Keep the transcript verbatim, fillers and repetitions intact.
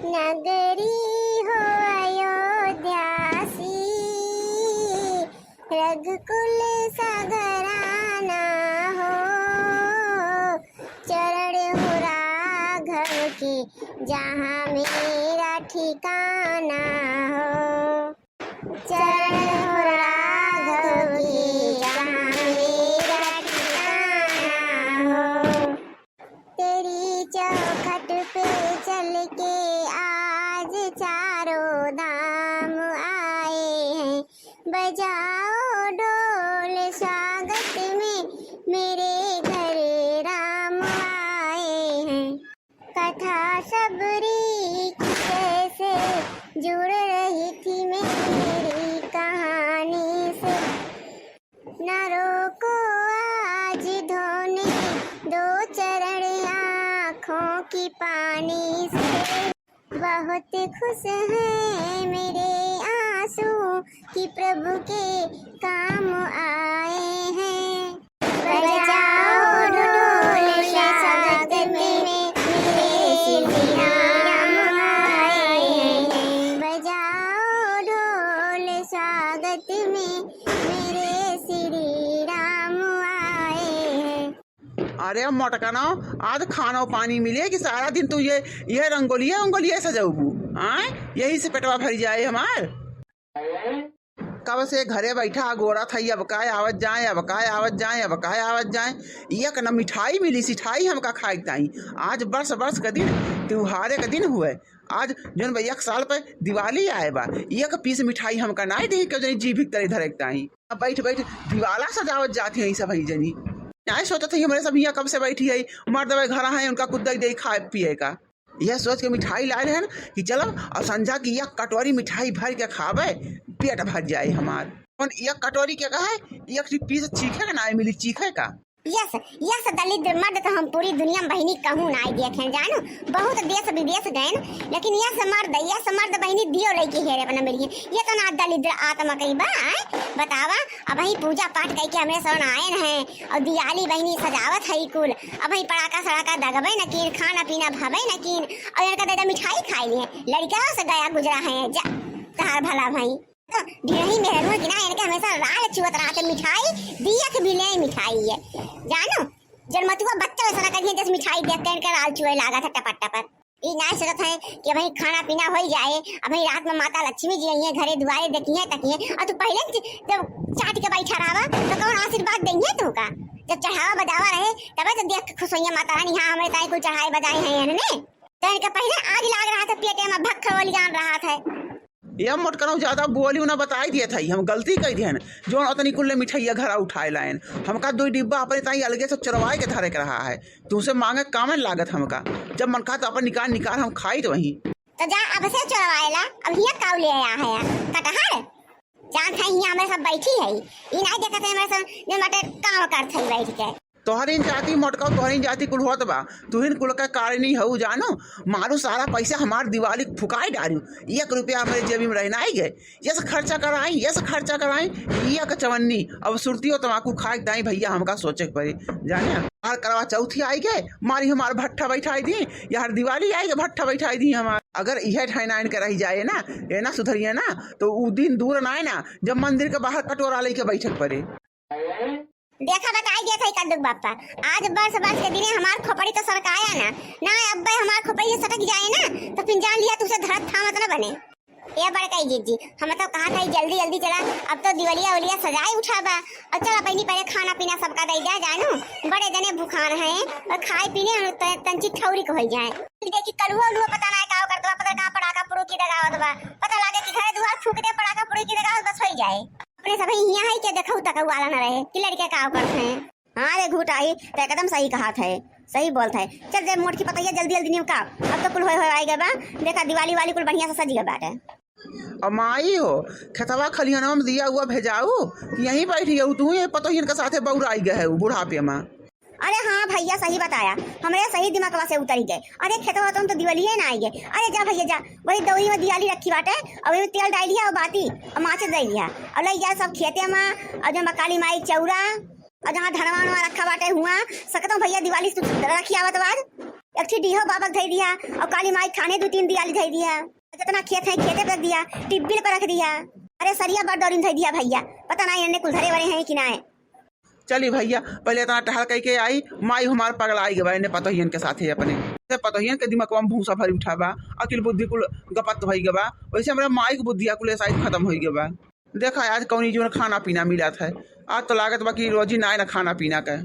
नगरी हो अयोध्या सी, रघुकुल सघराना हो। चरण हो राघव के जहाँ मेरा ठिकाना हो। चरण हो राघव के जहाँ मेरा ठिकाना हो। तेरी चौखट पे चल के आज चारों धाम आए हैं। बजाओ ढोल स्वागत में, मेरे घर राम आए हैं। कथा सबरी की कैसे जुड़ रही थी मेरी कहानी से। न रोको आज धोने दो चरण आँखों की पानी से। बहुत खुश हैं मेरे आंसू कि प्रभु के काम आए हैं। बजाओ ढोल स्वागत में मेरे श्री राम आए हैं। बजाओ ढोल स्वागत में मेरे श्री राम आए हैं। अरे मोटकनो, आज खानो पानी मिले कि सारा दिन तू ये, ये रंगोलिया रंगोलिया सजौबू? आय, यही से पेटवा भर जाए हमार। कब से घरे बैठा अगोरत है, अब काय आवत जाए, अब काय आवत जाए, अब काय आवत जाए। एक न मिठाई मिली, सिठाई हमका खाए के ताई। आज बरस बरस के दिन, त्योहारे के दिन हुए। आज जौन बा एक साल पे दिवाली आए बा, एक पीस मिठाई हमका नाई दे के जौन जीभ के तले धरे के ताई। अब बैठ बैठ दिवाला सजावत जाती है सब ही जनी। नाई सोचत है हमरे सब हियाँ कब से बैठी है, मर्द भाई घर है, उनका कुछ दे दे खाए पिए का। यह सोच के मिठाई लाए रहन कि चलब और संझा की एक कटोरी मिठाई भर के खाबे, पेट भर जाए हमार। कौन एक कटोरी के कहा है, एक ठो पीस चीखे का नाई मिली, चीखे का। यस, यस दलिद्र मर्द तो हम पूरी दुनिया में बहिनी कहूँ नाई देखे जानू, बहुत देश विदेश गए न, लेकिन यस मर्द, यस मर्द बहिनी दियो लइके हेरे अपना मिलिए। ये तो ना दलिद्र आत्मा कहीं बा, आय? बतावा, अब ही पूजा पाठ करके हमरे सवन आए हैं और दियाली बहिनी सजावत है कुल, अब ही पड़ाका सड़ाका दगबे न कीन, खाना पीना भबे न कीन, और इनका दादा मिठाई खाई लिए, लड़का से गया गुजरा है, जा तहार भला भाई। तो ढेरही मेहरुआ की ना, इनके हमेशा लाल चुअत रहत है मिठाई, दिया के भी ले मिठाई है। जानो, जनमतुआ बच्चा वैसा ना करिए, जैसे मिठाई देख के इनके लाल चुए लागत है टपर टपर। ई ना सोचत है कि अबही खाना पीना होई जाए, अबही रात में माता लक्ष्मी जी आई है, घरे दुआरे देखी है, तकी है, और तू पहले से जब चाट के बैठा रहा, तो कौन आशीर्वाद देंगे तू का? जब चढ़ावा बजावा रहे, तबे तो देख के खुश होइए माता रानी, हाँ, हमरे ताई कुल चढ़ाए बजाए हैं इन्होंने। तो इनके पहले आग लाग रहा था पेटे में, भक्खर वाली जान रहा था। ये मोटकनो ज्यादा बोली उन्हें बताई दिए था, हम गलती कह दिए हैं। जो उतनी कुल्ले मिठाइया घरा उठाए लायन, हमका दो डिब्बा अपने ताई अलगे से चुरवाए के धरे के रहा है। तुमसे मांगे कामन लागत हमका, जब मन कहा तो अपन निकाल निकाल हम खाई तो वहीं। तो जा अब से चुरवाएला, अब हिया काऊ ले आया है कटहर। जान है हिया हमरे सब बैठी है, ई नहीं देखत है हमरे सब जो मटे काम करत है बैठ के। तोहरी जाति मोटका, तोहरी जाति कुल होत बा, तुहिन कुल का कारिणी हऊ जानू। मारू सारा पैसा हमार दिवाली फुकाई डारू, एक रुपया हमरे जेबी में रहना आई गए। यस खर्चा कराई, यस खर्चा कराई, ये कचवन्नी, अब सुरती और तमाकू खाए के दाई भैया हमका सोचे के पड़ी। जाने हमार करवा चौथी आई गए, मारी हमार भट्ठा बैठाई दी, यार दिवाली आई गए भट्ठा बैठाई दी हमार। अगर यह ठहनाइन के रह जाए ना, ये ना सुधरिए ना, तो उ दिन दूर ना आए ना जब मंदिर के बाहर कटोरा लेके बैठे के पड़े। देखा बताई देत है कद्दू के बापा, आज बरस बरस के दिने हमार खोपड़ी तो सरकाया ना, ना अब्बे हमार खोपड़ी से सटक जाए ना, तो फिर जान लिया तुझसे धरत थामत ना बने। ए बड़काई जीजी, हम तो कहा था जल्दी जल्दी चला, अब तो दिवलिया उलिया सजाए उठा बा, और चला बहनी पहले खाना पीना सबका दे जा जानू, बड़े जने भुखान हैं और खाए पीने में त-, तंची ठौरी को हो जाए। देखी कलुआ उलुआ पता ना का करत बा, पता कहाँ पड़ाका पुड़ुकी दगावत बा, पता लागे कि घरे दुआर फूक दे पड़ाका पुड़ुकी दगावत बस हो जाए। अपने सभी हियाँ है के देखऊ तकऊ वाला न रहे कि लड़के का करत हैं। हाँ रे घुटाई, तो एकदम सही कहत है, सही बोलत है। चल रे मोटकी पतैया जल्दी जल्दी निमका, अब तो कुल होए होए आई गए बा। देखा दिवाली वाली कुल बढ़िया से सज गए बाटे। अब माई हो, खेतवा खलिहनवा में दिया हुआ भेजाऊ कि यहीं बैठी है तू, ये पतोहियन के साथे बौराई गए है बुढ़ापे में। अरे हाँ भैया सही बताया, हमरे सही दिमागवा से उतरी गए। अरे खेतवा तुम तो दिवाली है ना आई गए। अरे जा भैया जा, वही दौरी में दियाली रखी बाटे, और वही में तेल डाल लिया और बाती और माचिस दे लिया और ले जा सब खेते में, और जो काली माई चौरा और जहाँ धनवा वनवा रखा बाटे हुआ सकतो भैया दिवाली सु-, रखी आवत बाद। एक ठी डीहो बाबा के धइ दिया और काली माई थाने दू तीन दियाली धइ दिया। जितना खेत है खेते पे रख दिया, टिब्बिल पर रख दिया। अरे सरिया बड़ दौरिन धइ दिया भैया, पता नहीं इन्हें कुल धरे वरे हैं कि ना है। चली भैया, पहले इतना टहल कह के आई, माई हमार पगला आई गवा इन्हें पतोहियन के साथे अपने। से पतोहियन के दिमाग में भूसा भरी उठा बा, अकिल बुद्धि कुल गपत भई गवा। वैसे हमरा माई के बुद्धिया कुल शायद खत्म होई गवा। देखा आज कौनी जीवन खाना पीना मिलत है, आज तो लागत बा कि रोजी ना है ना खाना पीना के।